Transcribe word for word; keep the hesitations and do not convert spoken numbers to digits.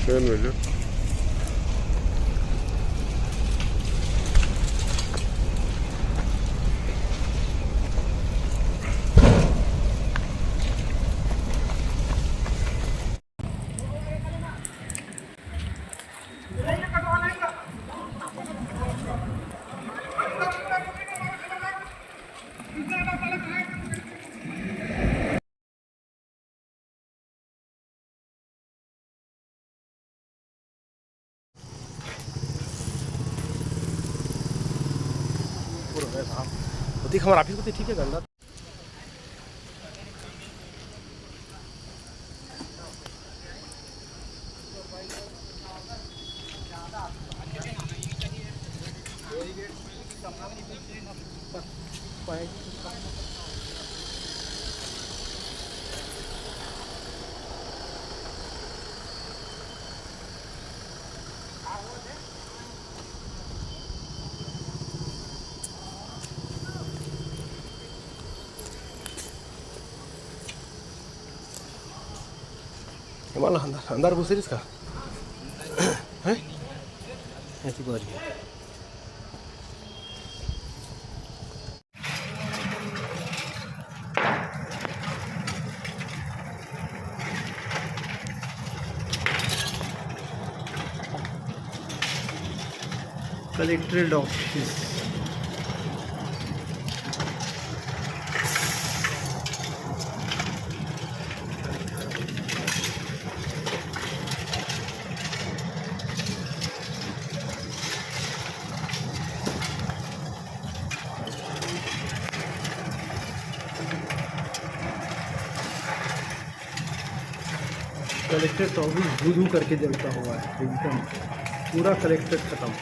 Then we do. पूरा है साहब। वो देख, हमारा ऑफिस को तो ठीक है, गंदा। ये वाला अंदर, अंदर घुसेरिस का? हैं? ऐसी बात है। Collectorate office. कलेक्ट्रेट ऑफिस धू धू करके जलता हुआ है एकदम, पूरा कलेक्ट्रेट खत्म।